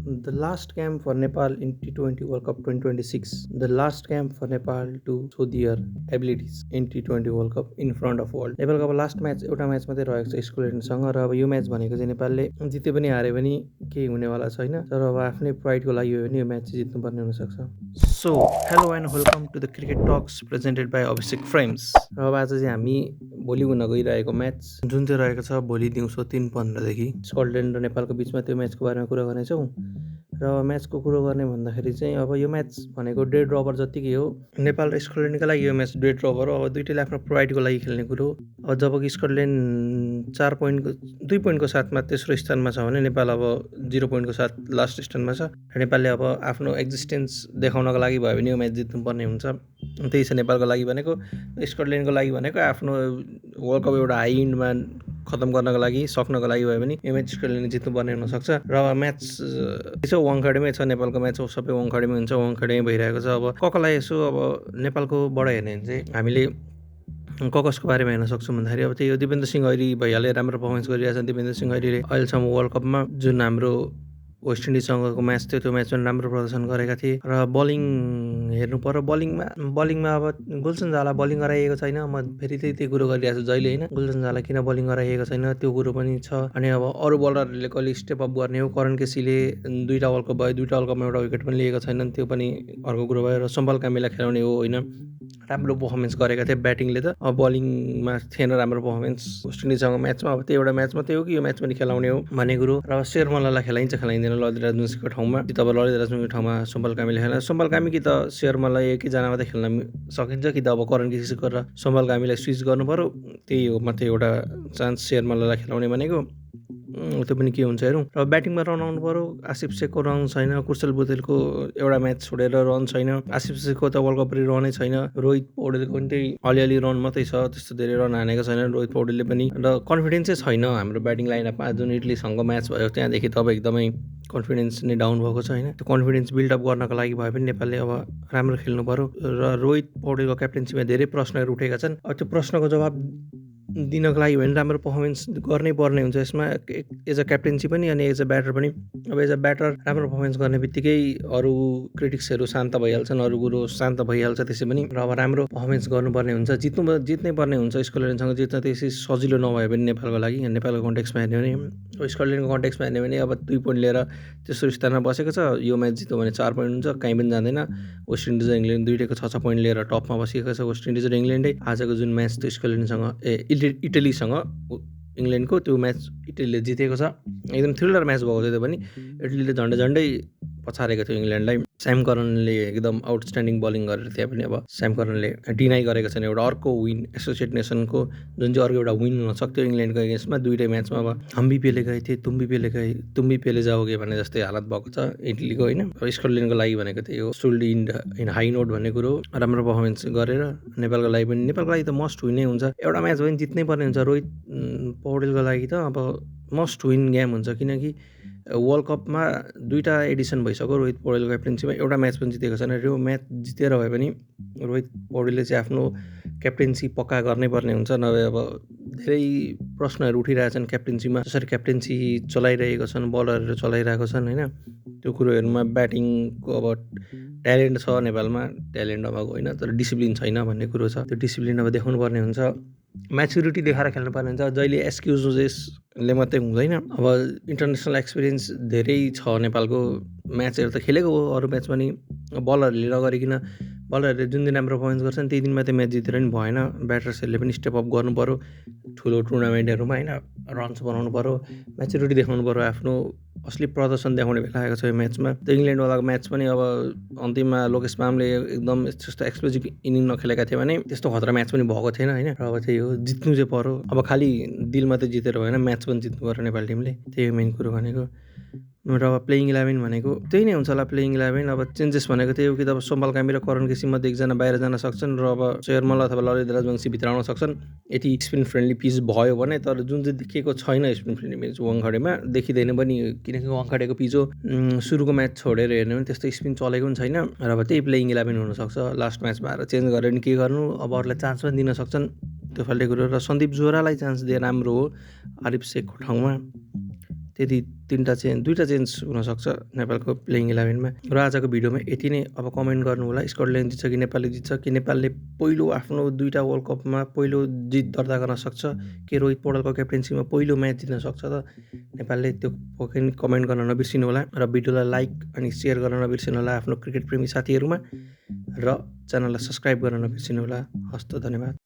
The last camp for Nepal in T20 World Cup 2026. The last camp for Nepal to show their abilities in T20 World Cup in front of world. नेपालको अब last match एउटा match मात्रै रहेको छ स्कुलेन्टसँग र अब यो match भनेको चाहिँ नेपालले जिते पनि हारे पनि केही हुनेवाला छैन तर अब आफ्नै प्राइडको लागि हो भने यो म्याच चाहिँ जित्नुपर्ने हुनसक्छ. So hello and welcome to the cricket talks presented by Abhishek frames. र अब आज चाहिँ हामी भोलि हुन गइरहेको म्याच जुन चाहिँ रहेको छ भोलि दिउँसो 3:15 स्कटल्यान्ड र नेपालको बिचमा त्यो म्याचको बारेमा कुरा गर्नेछौँ. र म्याचको कुरो गर्ने भन्दाखेरि चाहिँ अब यो म्याच भनेको डेड रबर जत्तिकै हो. नेपाल र स्कटल्यान्डका लागि यो म्याच डेड रबर हो. अब दुइटैले आफ्नो प्राइडको लागि खेल्ने कुरो. अब जबकि स्कटल्यान्ड 2 पोइन्टको साथमा तेस्रो स्थानमा छ भने नेपाल अब 0 पोइन्टको साथ लास्ट स्थानमा छ. र नेपालले अब आफ्नो एक्जिस्टेन्स देखाउनको लागि भयो भने यो म्याच जित्नुपर्ने हुन्छ. त्यही छ नेपालको लागि भनेको. स्कटल्यान्डको लागि भनेको आफ्नो वर्ल्ड कप एउटा हाई इन्डमा खतम गर्नको लागि सक्नको लागि भयो भने यो म्याच स्कटल्यान्डले जित्नुपर्ने हुनसक्छ. र म्याच यसो वाङखडेमै छ. नेपालको म्याच हो सबै वाङखडेमै हुन्छ. वाङखडेमै भइरहेको छ. अब कसलाई यसो अब नेपालकोबाट हेर्ने भने चाहिँ हामीले कसको बारेमा हेर्न सक्छौँ भन्दाखेरि अब त्यही हो दिपेन्द्र सिंह ऐरी भइहाल्यो. राम्रो पर्फर्मेन्स गरिरहेछ दिपेन्द्र सिंह ऐरीले अहिलेसम्म वर्ल्ड कपमा. जुन हाम्रो वेस्ट इन्डिजसँगको म्याच थियो त्यो म्याचमा राम्रो प्रदर्शन गरेका थिए. र बलिङ हेर्नु पर्यो. बलिङमा अब गुलसन झाला बलिङ गराइएको छैन. म फेरि त्यही कुरो गरिरहेको छु जहिले होइन. गुलसन झाला किन बलिङ गराइएको छैन त्यो कुरो पनि छ. अनि अब अरू बलरहरूले कहिले स्टेप अप गर्ने हो. करण केसीले 2टा वर्ल्ड कप भयो. 2टा वर्ल्ड कपमा एउटा विकेट पनि लिएको छैनन्. त्यो पनि अर्को कुरो भयो. र सम्बल कामीलाई खेलाउने हो होइन. राम्रो पर्फर्मेन्स गरेका थिए ब्याटिङले त. अब बलिङमा थिएन राम्रो पर्फर्मेन्स वेस्ट इन्डिजसँग म्याचमा. अब त्यो एउटा म्याच मात्रै हो कि यो म्याच पनि खेलाउने हो भन्ने कुरो. र अब शेर मल्ललाई खेलाइन्छ खेलाइँदैन ललित राजवंशीको ठाउँमा. कि त अब ललित राजवंशीको ठाउँमा सम्बल कामीले खेल्न. सम्बल कामी कि त शेर मल्ल एकैजना मात्रै खेल्न सकिन्छ कि त अब करण केसी गरेर सम्बल कामीलाई स्विच गर्नु पर्यो. त्यही हो मात्रै एउटा चान्स शेर मल्ललाई खेलाउने भनेको. त्यो पनि के हुन्छ हेरौँ. र ब्याटिङमा रन आउनु पर्यो. आसिफ शेखको रन छैन. कुर्सेल बुदेलको एउटा म्याच छोडेर रन छैन. आसिफ शेखको त वर्ल्ड कपरी रनै छैन. रोहित पौडेलको पनि त्यही अलिअलि रन मात्रै छ. त्यस्तो धेरै रन हानेको छैन रोहित पौडेलले पनि. र कन्फिडेन्सै छैन हाम्रो ब्याटिङ लाइनअपमा. जुन इटलीसँग म्याच भयो त्यहाँदेखि त अब एकदमै कन्फिडेन्स नै डाउन भएको छ होइन. त्यो कन्फिडेन्स बिल्डअप गर्नको लागि भयो भने नेपालले अब राम्रो खेल्नु पर्यो. र रोहित पौडेलको क्याप्टेन्सीमा धेरै प्रश्नहरू उठेका छन्. अब त्यो प्रश्नको जवाब दिनको लागि भने राम्रो पर्फर्मेन्स गर्नै पर्ने हुन्छ यसमा. एज अ क्याप्टेन्सी पनि अनि एज अ ब्याटर पनि. अब एज अ ब्याटर राम्रो पर्फर्मेन्स गर्ने बित्तिकै अरू क्रिटिक्सहरू शान्त भइहाल्छन्. अरू कुरो शान्त भइहाल्छ त्यसै पनि. र अब राम्रो पर्फर्मेन्स गर्नुपर्ने हुन्छ. जित्नै पर्ने हुन्छ. स्कटल्यान्डसँग जित्न त्यसै सजिलो नभए पनि नेपालको लागि. नेपालको कन्टेक्समा हेर्ने भने स्कटल्यान्डको कन्टेक्समा हेर्ने भने अब 2 पोइन्ट लिएर तेस्रो स्थानमा बसेको छ. यो म्याच जित्यो भने 4 पोइन्ट हुन्छ. कहीँ पनि जाँदैन. वेस्ट इन्डिज र इङ्ल्यान्ड दुइटैको 6 पोइन्ट लिएर टपमा बसेको छ वेस्ट इन्डिज र इङ्ल्यान्डै. आजको जुन म्याच थियो स्कटल्यान्डसँग इटलीसँग इङ्ल्यान्डको त्यो म्याच इटलीले जितेको छ. एकदम थ्रिलर म्याच भएको थियो त्यो पनि. इटलीले झन्डै पछारेको थियो इङ्ल्यान्डलाई. स्याम करनले एकदम आउटस्ट्यान्डिङ बलिङ गरेर त्यहाँ पनि अब स्याम करनले डिनाइ गरेको छैन. एउटा अर्को विन एसोसिएट नेसनको जुन चाहिँ अर्को एउटा विन हुनसक्थ्यो इङ्ल्यान्डको एगेन्स्टमा. दुइटै म्याचमा अब हम भी पेले गए थिए तुम भी पेले जाओगे भन्ने जस्तै हालत भएको छ इटलीको होइन. अब स्कटल्यान्डको लागि भनेको त्यही हो. सुल्ड इन हाई नोट भन्ने कुरो. राम्रो पर्फर्मेन्स गरेर नेपालको लागि त मस्ट विनै हुन्छ. एउटा म्याच भयो भने जित्नै पर्ने हुन्छ. रोहित पौडेलको लागि त अब मस्ट विन गेम हुन्छ. किनकि वर्ल्ड कपमा 2टा एडिसन भइसक्यो रोहित पौडेलको क्याप्टेन्सीमा. एउटा म्याच पनि जितेको छैन. यो म्याच जितेर भए पनि रोहित पौडेलले चाहिँ आफ्नो क्याप्टेन्सी पक्का गर्नै पर्ने हुन्छ. नभए अब धेरै प्रश्नहरू उठिरहेछन् क्याप्टेन्सीमा. जसरी क्याप्टेन्सी चलाइरहेको छन् बलरहरू चलाइरहेको छन् होइन. त्यो कुरोहरूमा ब्याटिङको अब ट्यालेन्ट छ नेपालमा. ट्यालेन्ट नभएको होइन तर डिसिप्लिन छैन भन्ने कुरो छ. त्यो डिसिप्लिन अब देखाउनु पर्ने हुन्छ. म्याच्युरिटी देखाएर खेल्नुपर्ने हुन्छ. जहिले एक्सक्युजेसले मात्रै हुँदैन. अब इन्टरनेसनल एक्सपिरियन्स धेरै छ नेपालको. म्याचहरू त खेलेको हो अरू म्याच पनि. बलरहरूले नगरिकन बलरहरूले जुन दिन राम्रो पर्फर्मेन्स गर्छन् त्यही दिन मात्रै म्याच जितेर पनि भएन. ब्याटर्सहरूले पनि स्टेप अप गर्नु पर्यो ठुलो टुर्नामेन्टहरूमा होइन. रन्स बनाउनु पर्यो. म्याच्युरिटी देखाउनु पर्यो. आफ्नो असली प्रदर्शन देखाउने बेला आएको छ यो म्याचमा. त्यो इङ्ल्यान्डवालाको म्याच पनि अब अन्तिममा लोकेश पामले एकदम त्यस्तो एक्सप्लोजिभ इनिङ नखेलेका थिए भने त्यस्तो खतरा म्याच पनि भएको थिएन होइन. र अब त्यही हो जित्नु चाहिँ पर्यो. अब खालि दिल मात्रै जितेर भएन म्याच पनि जित्नु पर्यो नेपाल टिमले. त्यही हो मेन कुरो भनेको. र अब प्लेइङ 11 भनेको त्यही नै हुन्छ होला. प्लेइङ 11 अब चेन्जेस भनेको त्यही हो कि त अब सम्बल कामी र करण केसी मध्ये एकजना बाहिर जान सक्छन्. र अब शेर मल्ल अथवा ललित राजवंशी भित्र आउन सक्छन् यदि स्पिन फ्रेन्डली पिच भयो भने. तर जुन चाहिँ देखिएको छैन स्पिन फ्रेन्डली पिच वाङखडेमा देखिँदैन पनि. किनकि वाङखडेको पिच हो. सुरुको म्याच छोडेर हेर्ने भने त्यस्तो स्पिन चलेको पनि छैन. र अब त्यही प्लेइङ 11 हुनसक्छ. लास्ट म्याचमा आएर चेन्ज गरेर पनि के गर्नु. अब अरूलाई चान्स पनि दिन सक्छन् त्यो फाल्टै कुरो. र सन्दीप जोहरालाई चान्स दिए राम्रो हो आरिफ शेखको ठाउँमा. त्यति दुईटा चेन्ज हुनसक्छ नेपालको प्लेइङ 11मा। र आजको भिडियोमा यति नै। अब कमेन्ट गर्नु होला स्कटल्यान्ड जित्छ कि नेपालले जित्छ, कि नेपालले पहिलो आफ्नो 2टा वर्ल्ड कपमा पहिलो जित दर्ता गर्न सक्छ, कि रोहित पौडेलको क्याप्टेन्सीमा पहिलो म्याच जित्न सक्छ त नेपालले, त्यो पक्कै पनि कमेन्ट गर्न नबिर्सिनु होला। र भिडियोलाई लाइक अनि सेयर गर्न नबिर्सिनु होला आफ्नो क्रिकेट प्रेमी साथीहरूमा, र च्यानललाई सब्सक्राइब गर्न नबिर्सिनु होला। हस्त धन्यवाद।